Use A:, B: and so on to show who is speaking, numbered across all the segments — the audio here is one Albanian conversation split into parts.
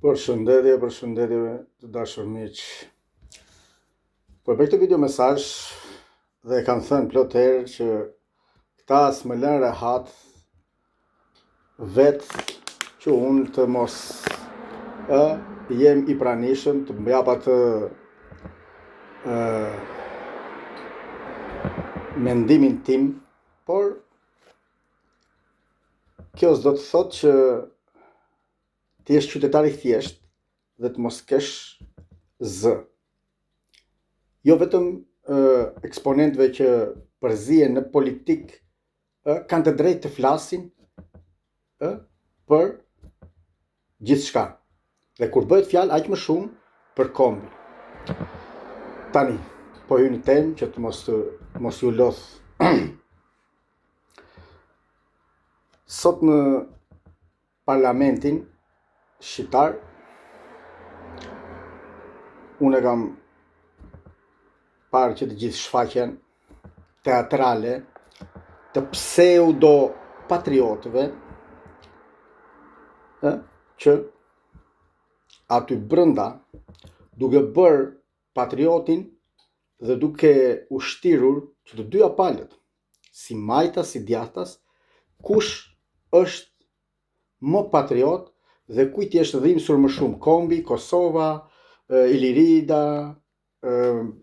A: Përshëndetje, përshëndetje të dashur miq. Po e bëj këtë video mesazh dhe e kam thënë plot herë që këta s'më lënë rehat vetë që unë të mos ë jem i pranishëm, të më jap atë ë mendimin tim, por kjo s'do të thotë që të jesh qytetar i thjeshtë dhe të mos kesh zë. Jo vetëm e, eksponentëve që përzihen në politikë kanë të drejtë të flasin ë për gjithçka. Dhe kur bëhet fjalë aq më shumë për kombin. Tani, po hyj në temë që të mos të mos ju lodh. Sot në parlamentin shqiptar unë e kam parë që të gjithë shfaqjen teatrale të pseudo patriotëve ë që aty brenda duke bërë patriotin dhe duke u shtirur që të dyja palët si majtas si djathtas, kush është më patriot dhe kujt i është dhimbsur më shumë kombi, Kosova, Ilirida,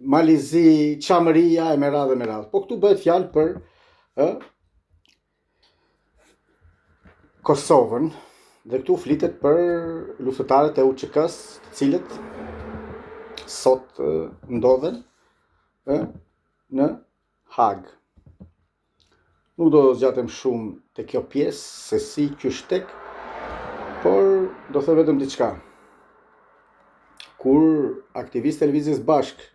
A: Mali i Zi, Çamëria e me radhë e me radhë. Po këtu bëhet fjalë për ë Kosovën dhe këtu flitet për luftëtarët e UÇK-s, të cilët sot ndodhen ë në Hagë. Nuk do zgjatem shumë te kjo pjesë, se si qysh tek, por do them vetëm diçka. Kur aktivistët e Lëvizjes Bashkë,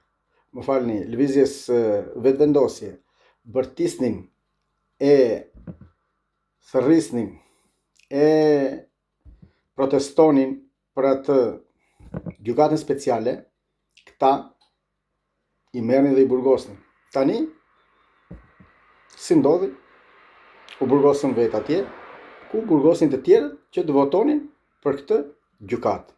A: më falni, Lëvizjes Vetëvendosje, bërtisnin e thërrisnin e protestonin për atë gjykatën speciale, këta i merrnin dhe i burgosnin. Tani, si ndodhi, u burgosën vetë atje, ku burgosnin të tjerët që të votonin për këtë gjykatë.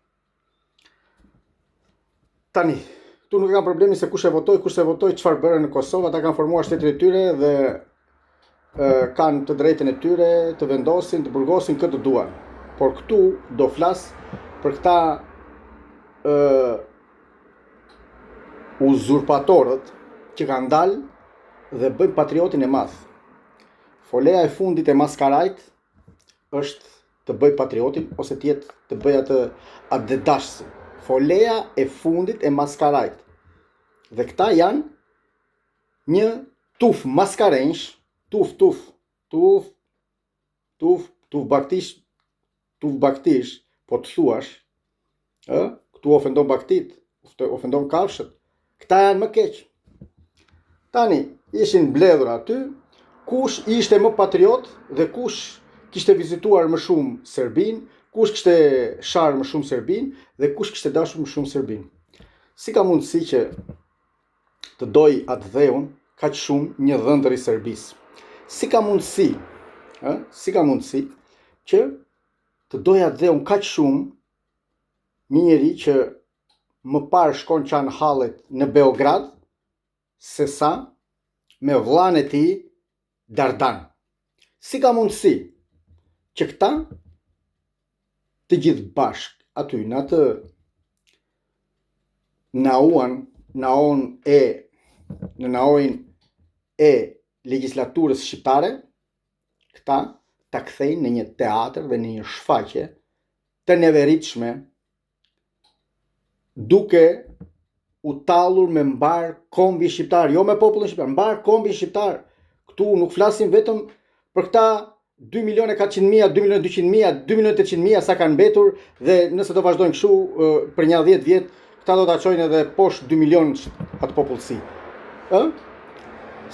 A: Tani, këtu nuk e kam problemin se kush e votoi, kush s'e votoi, çfarë bënë në Kosovë, ata kanë formuar shtetin e tyre dhe e, kanë të drejtën e tyre të vendosin, të burgosin kë të duan. Por këtu do flas për këta ë uzurpatorët që kanë dalë dhe bëjnë patriotin e madh. Foleja e fundit e maskarajt është të bëjë patriotin ose të jetë të bëjë atë atdhedashësin. Foleja e fundit e maskarajt. Dhe këta janë një tufë maskarenjsh, tufë, tufë, tufë, tufë, tufë bagëtish, tufë bagëtish, po të thuash, ë, këtu ofendon bagëtitë, ofendon kafshët. Këta janë më keq. Tani ishin mbledhur aty, kush ishte më patriot dhe kush kishte vizituar më shumë Serbinë, kush kishte sharë më shumë Serbinë dhe kush kishte dashur më shumë Serbinë. Si ka mundësi që të dojë atdheun kaq shumë një dhëndër i Serbisë? Si ka mundësi, ë, si ka mundësi që të dojë atdheun kaq shumë një njeri që më parë shkon qan hallet në Beograd sesa me vllanë e tij Dardan. Si ka mundësi që këta të gjithë bashkë aty në atë nauan, naon e në naoin e legjislaturës shqiptare, këta ta kthejnë në një teatër dhe në një shfaqje të neveritshme duke u tallur me mbarë kombin shqiptar, jo me popullin shqiptar, mbarë kombin shqiptar. Këtu nuk flasim vetëm për këta 2 milion e 400 mijë, 2 milion e 200 mijë, 2 milion e 800 mijë sa kanë mbetur dhe nëse do vazhdojnë kështu për nja 10 vjet, këta do ta çojnë edhe poshtë 2 milion atë popullsi. Ë?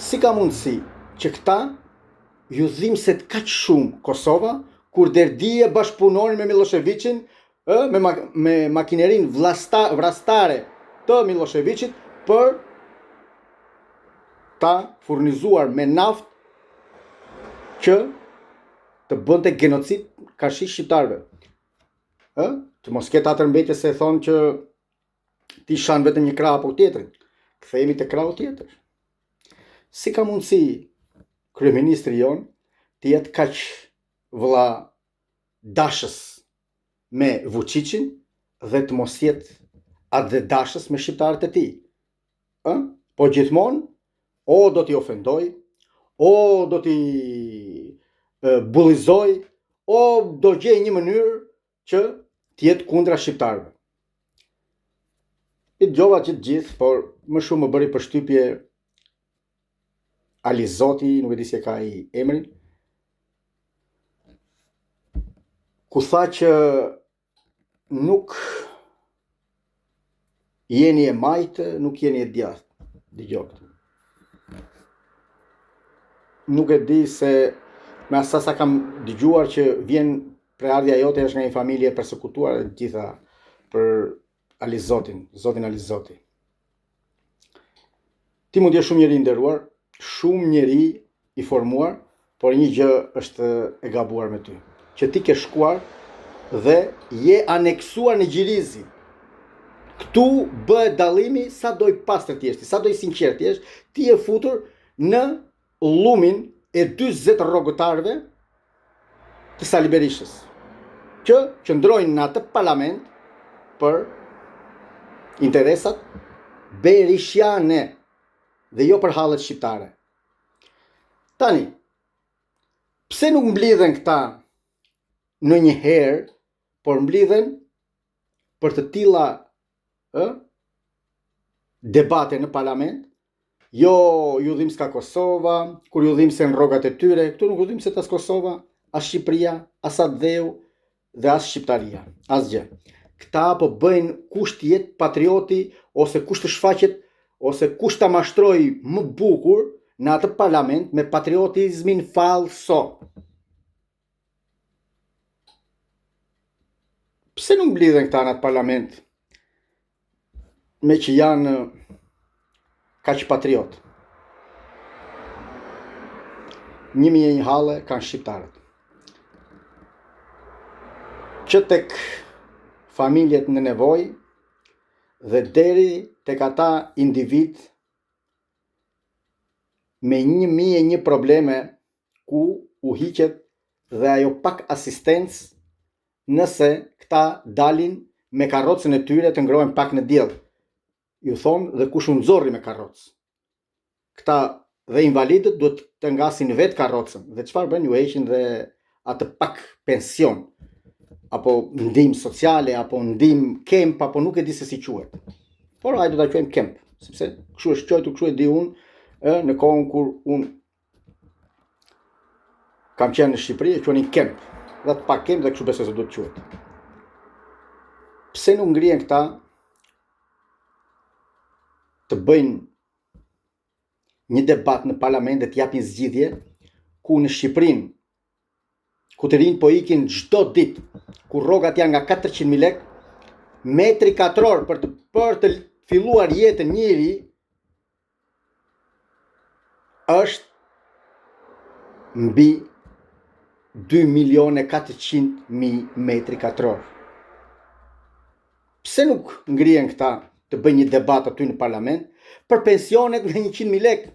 A: Si ka mundësi që këta ju dhimbset kaq shumë Kosova kur deri dje bashkëpunonin me Millosheviqin, ë me me makinerinë vlasta vrastare të Millosheviqit për ta furnizuar me naftë që të bënte genocid karshi shqiptarëve. Ë? Të mos ketë hatërmbetje se thonë që ti shan vetëm një krah apo tjetrin. Kthehemi te krahu tjetër. Si ka mundësi kryeministri jonë të jetë kaq vëlladashës me Vuçiçin dhe të mos jetë atdhedashës me shqiptarët e tij? Ë? Po gjithmonë o do t'i ofendojë, o do t'i bullizojë, o do gjejë një mënyrë që të jetë kundra shqiptarëve. I dëgjova që të gjithë, por më shumë më bëri përshtypje Alizoti, nuk e di si e ka ai emrin, ku tha që nuk jeni e majtë, nuk jeni e djathtë. Dëgjo këtë. Nuk e di se me aq sa kam dëgjuar që vjen prejardhja jote është nga një familje e persekutuar e të gjitha për Alizotin, zotin Alizoti. Ti mund të jesh shumë njeri i nderuar, shumë njeri i formuar, por një gjë është e gabuar me ty, që ti ke shkuar dhe je aneksuar në Gjirizi. Këtu bëhet dallimi sado i pastër të jesh ti, sado i sinqertë të jesh, ti je futur në llumin e 40 rrogëtarëve të Sali Berishës, që qëndrojnë në atë parlament për interesat berishiane dhe jo për hallet shqiptare. Tani, pse nuk mblidhen këta ndonjëherë, por mblidhen për të tilla ë debate në parlament, jo ju dhimbska Kosova, kur ju dhimbsen rrogat e tyre, këtu nuk u dhimbset as Kosova, as Shqipëria, as atdheu dhe as shqiptaria, asgjë. Këta po bëjnë kush të jetë patrioti ose kush të shfaqet ose kush ta mashtrojë më bukur në atë parlament me patriotizmin fallso. Pse nuk mblidhen këta në atë parlament meqë janë kaq patriotë? 1001 halle kanë shqiptarët. Që tek familjet në nevojë dhe deri tek ata individë me 1001 probleme ku u hiqet dhe ajo pak asistencë nëse këta dalin me karrocën e tyre të ngrohen pak në diell. Ju thonë dhe kush u nxorri me karrocë. Këta dhe invalidët duhet të ngasin vetë karrocën. Dhe çfarë bëjnë? Ju heqin dhe atë pak pension apo ndihmë sociale apo ndihmë kemp apo nuk e di se si quhet. Por hajde do ta quajmë kemp, sepse kështu është quajtur, kështu e di unë ë në kohën kur unë Kam qenë në Shqipëri e quanin kemp. Dhe atë pak kemp dhe kështu besoj se duhet të quhet. Pse nuk ngrihen këta të bëjnë një debat në parlament dhe të japin zgjidhje ku në Shqipërinë ku të rinjtë po ikin çdo ditë, ku rrogat janë nga 400.000 lekë, metri katror për të për të filluar jetën një i ri është mbi 2 milion e 400 mijë metri katror. Pse nuk ngrihen këta të bëjnë një debat aty në parlament për pensionet nga 100.000 lekë?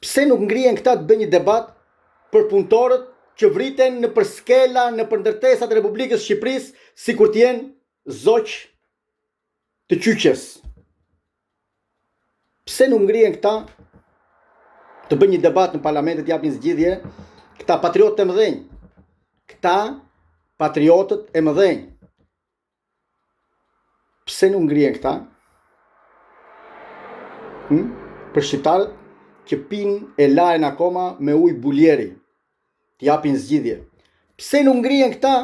A: Pse nuk ngrihen këta të bëjnë një debat për punëtorët që vriten nëpër skela, nëpër ndërtesat e Republikës së Shqipërisë, sikur të jenë zogj të qyqes. Pse nuk ngrihen këta të bëjnë një debat në parlament e të japin zgjidhje këta patriotët e mëdhenj? Këta patriotët e mëdhenj. Pse nuk ngrihen këta? Hm? Për shqiptarët që pinë e lahen akoma me ujë buljeri, të japin zgjidhje. Pse nuk ngrihen këta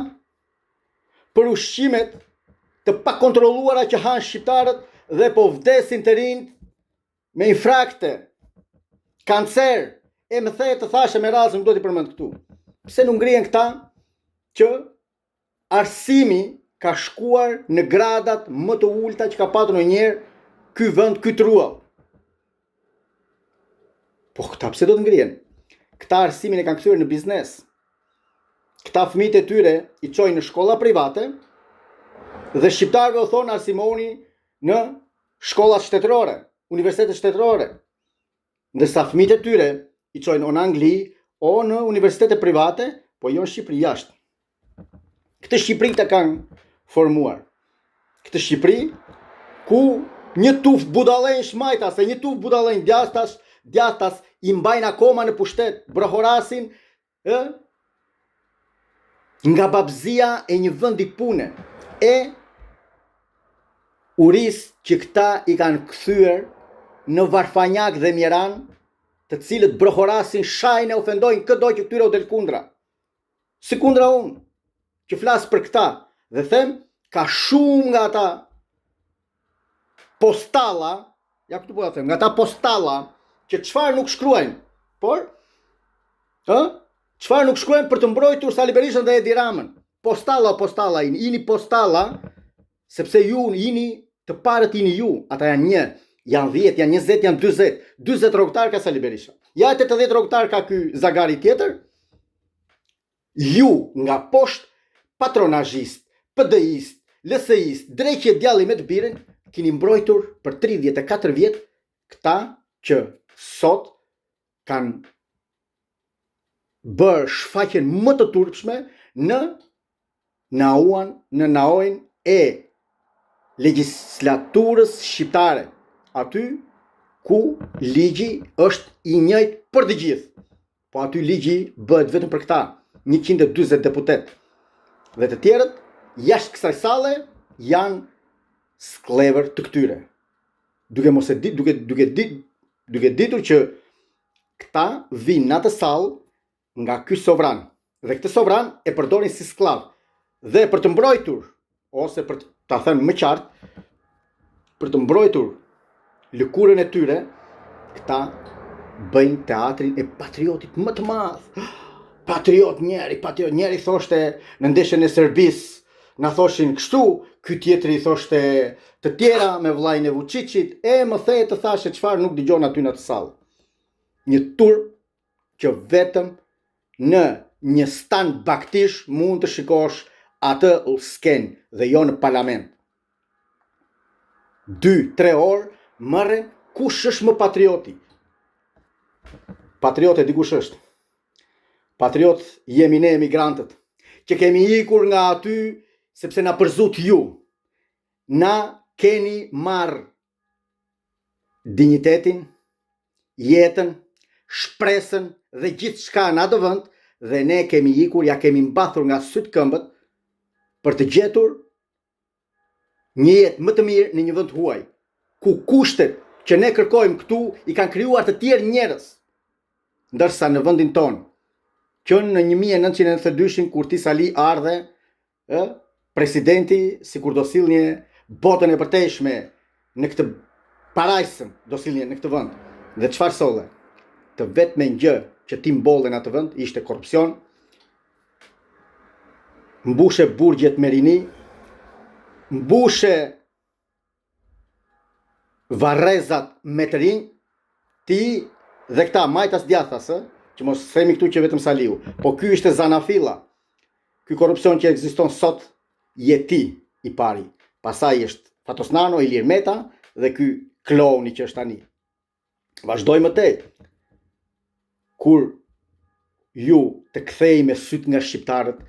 A: për ushqimet të pakontrolluara që hanë shqiptarët dhe po vdesin të rinjtë me infrakte, kancer, e më the të thashë me radhë, nuk do t'i përmend këtu. Pse nuk ngrihen këta që arsimi ka shkuar në gradat më të ulta që ka patur ndonjëherë ky vend, ky truall. Po këta pse do të ngrihen? Këta arsimin e kanë kthyer në biznes. Këta fëmijët e tyre i çojnë në shkolla private dhe shqiptarëve u thonë arsimohuni në shkollat shtetërore, universitetet shtetërore. Ndërsa fëmijët e tyre i çojnë o në Angli o në universitete private, po jo në Shqipëri jashtë. Këtë Shqipëri ta kanë formuar. Këtë Shqipëri ku një tufë budallenjsh majtas e një tufë budallenj djathtas, djathtas i mbajnë akoma në pushtet, brohorasin Ë? Nga babëzia e një vendi pune, e urisë që këta i kanë kthyer në varfanjakë dhe mjeranë, të cilët brohorasin, shajnë e ofendojnë këdo që këtyre u del kundra. Sikundra unë, që flas për këta dhe them, ka shumë nga ata postalla, ja këtu po ja them, nga ata postalla që çfarë nuk shkruajnë, por ë çfarë nuk shkruajnë për të mbrojtur Sali Berishën dhe Edi Ramën. Postalla, postalla jini, jini postalla, sepse ju jini të parët jini ju, ata janë një, janë 10, janë 20, janë 40, 40 rrogëtar ka Sali Berisha. Ja 80 rrogëtar ka ky zagari tjetër, Ju nga poshtë patronazhistë, PD-istë, LSI-istë, dreqi e djalli me të birin, kini mbrojtur për 34 vjet këta që sot kanë bërë shfaqjen më të turpshme në nauan, në naoin e legjislaturës shqiptare, aty ku ligji është i njëjtë për të gjithë. Po aty ligji bëhet vetëm për këta, 140 deputetë. Dhe të tjerët, jashtë kësaj salle, janë skllevër të këtyre. Duke mos e di, duke duke di, duke ditur që këta vijnë në atë sallë nga ky sovran dhe këtë sovran e përdorin si skllav dhe për të mbrojtur ose për ta thënë më qartë, për të mbrojtur lëkurën e tyre, këta bëjnë teatrin e patriotit më të madh. Patriot njëri, patriot njëri thoshte në ndeshjen e Serbisë, na thoshin kështu, ky tjetri thoshte të tjera me vllajin e Vučićit, e më the të thashë çfarë nuk dëgjon aty në atë sallë. Një turp që vetëm në një stan bagëtish mund të shikosh atë skenë dhe jo në parlament. 2, 3 orë merren kush është më patrioti. Patriot e di kush është. Patriot jemi ne emigrantët, që kemi ikur nga aty sepse na përzutë ju. Na keni marrë dinjitetin, jetën, shpresën dhe gjithçka në atë vend dhe ne kemi ikur, ia kemi mbathur nga sytë këmbët për të gjetur një jetë më të mirë në një vend huaj, ku kushtet që ne kërkojmë këtu i kanë krijuar të tjerë njerëz. Ndërsa në vendin tonë, që në 1992-shin kur ti Sali ardhe Ë, presidenti sikur do sillnje botën e përtejshme në këtë parajsën do sillnje në këtë vend. Dhe çfarë solle? Të vetmen gjë që ti mbolle në atë vend ishte korrupsion. Mbushe burgjet me rini, mbushe varrezat me të rinj, ti dhe këta majtas djathtas, ë, që mos themi këtu që vetëm Saliu, po ky ishte zanafilla. Ky korrupsion që ekziston sot je ti i pari. Pastaj është Fatos Nano, Ilir Meta dhe ky klouni që është tani. Vazhdoj më tej. Kur ju të ktheheni me sytë nga shqiptarët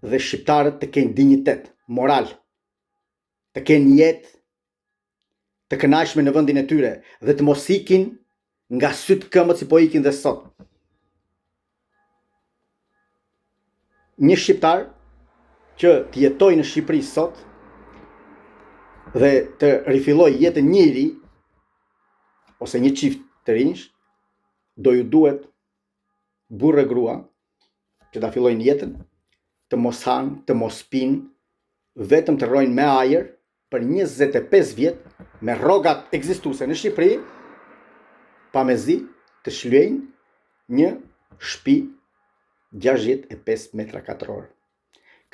A: dhe shqiptarët të kenë dinjitet, moral, të kenë jetë të kënaqshme në vendin e tyre dhe të mos ikin nga sytë këmbët si po ikin dhe sot. Një shqiptar që të jetojë në Shqipëri sot dhe të rifillojë jetën një i ri ose një çift të rinjsh, do ju duhet burrë e grua që ta fillojnë jetën, të mos hanë, të mos pinë, vetëm të rrojnë me ajër për 25 vjet me rrogat ekzistuese në Shqipëri, pa mezi të shlyejnë një shtëpi 65 metra katror.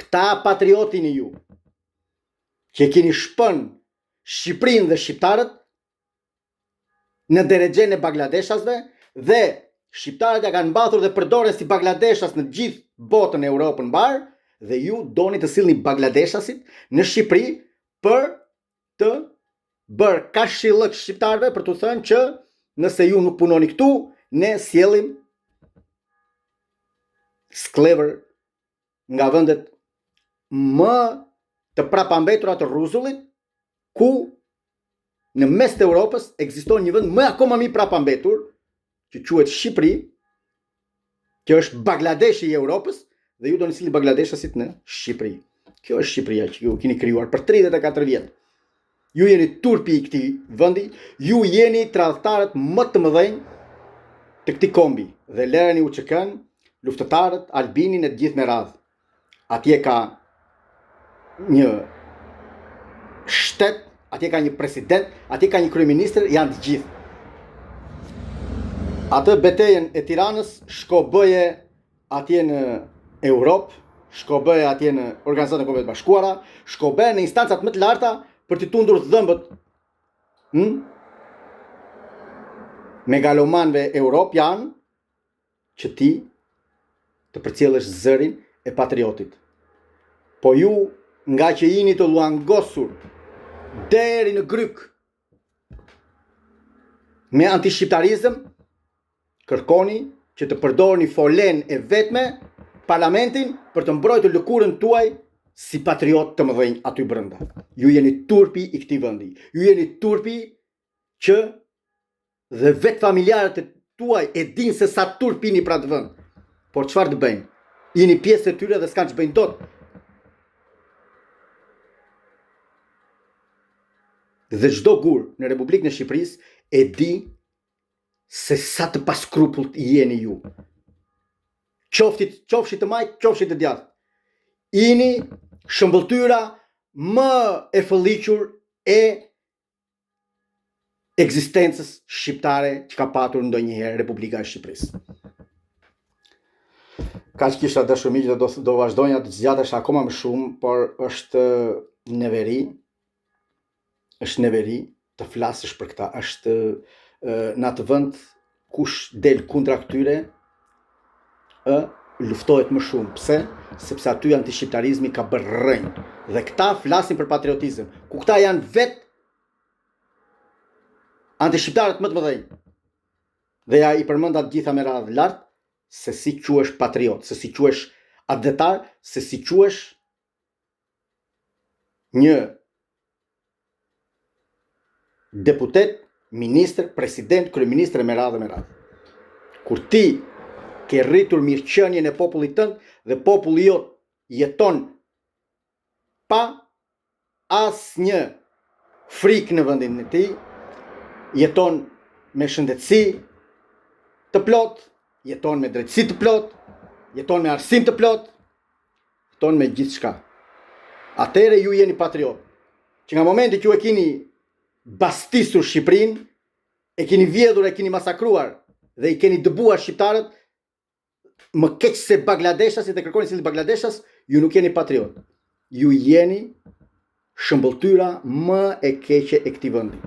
A: Këta patriot jeni ju, që keni shpënë Shqipërinë dhe shqiptarët në derexhen e bangladeshasve dhe Shqiptarët ja kanë mbathur dhe përdoren si bangladeshas në gjithë botën e Europën mbarë dhe ju doni të sillni bangladeshasit në Shqipëri për të bërë karshillëk shqiptarëve për t'u thënë që nëse ju nuk punoni këtu, ne sjellim skllevër nga vendet më të prapambetura të rruzullit, ku në mes të Europës ekziston një vend më akoma më i prapambetur, që quhet Shqipëri, që është Bangladeshi i Europës dhe ju doni sillni bangladeshasit në Shqipëri. Kjo është Shqipëria që ju keni krijuar për 34 vjet. Ju jeni turpi i këtij vendi, ju jeni tradhtarët më të mëdhenj të këtij kombi dhe lëreni UÇK-n, luftëtarët, Albinin e të gjithë me radhë. Atje ka një shtet, atje ka një president, atje ka një kryeministër, janë të gjithë. Atë betejën e Tiranës shko bëje atje në Europë, shko bëje atje në Organizatën e Kombeve të Bashkuara, shko bëje në instancat më të larta për t'i tundur dhëmbët hm? megalomanëve europianë që ti të përcjellësh zërin e patriotit. Po ju, ngaqë jini të luangosur deri në grykë me antishqiptarizëm, kërkoni që të përdorni folenë e vetme, parlamentin, për të mbrojtur lëkurën tuaj si patriotë të mëdhenj aty brenda. Ju jeni turpi i këtij vendi. Ju jeni turpi që Dhe vetë familjarët e tuaj e dinë se sa turp jini për atë vend. Por çfarë të bëjnë? Jini pjesë e tyre dhe s'kanë ç'bëjnë dot. Dhe çdo gur në Republikën e Shqipërisë e di se sa të paskrupullt jeni ju. Qofti, qofshi të majtë, qofshi të djathtë. Jini shëmbëlltyra më e fëlliqur e ekzistencës shqiptare që ka patur ndonjëherë Republika e Shqipërisë. Kaq kisha të dashur miq dhe do, do vazhdonja të zgjatesha akoma më shumë, por është neveri, është neveri të flasësh për këta, është në atë vend kush del kundra këtyre ë luftohet më shumë. Pse? Sepse aty antishqiptarizmi ka bërë rrënjë. Dhe këta flasin për patriotizëm, ku këta janë vetë antishqiptarët më të mëdhenj. Dhe ja i përmenda të gjitha me radhë lart se si quhesh patriot, se si quhesh atdhetar, se si quhesh një deputet, ministër, president, kryeministër e me radhë me radhë. Kur ti ke rritur mirëqenien e popullit tënd dhe populli jot jeton pa asnjë frikë në vendin e tij, jeton me shëndetësi të plotë, jeton me drejtësi të plotë, jeton me arsim të plotë, jeton me gjithçka. Atëherë ju jeni patriot. Që nga momenti që ju e keni bastisur Shqipërinë, e keni vjedhur, e keni masakruar dhe i keni dëbuar shqiptarët më keq se bangladeshasit dhe kërkoni sillni bangladeshas, ju nuk jeni patriot. Ju jeni shëmbëlltyra më e keqe e këtij vendi.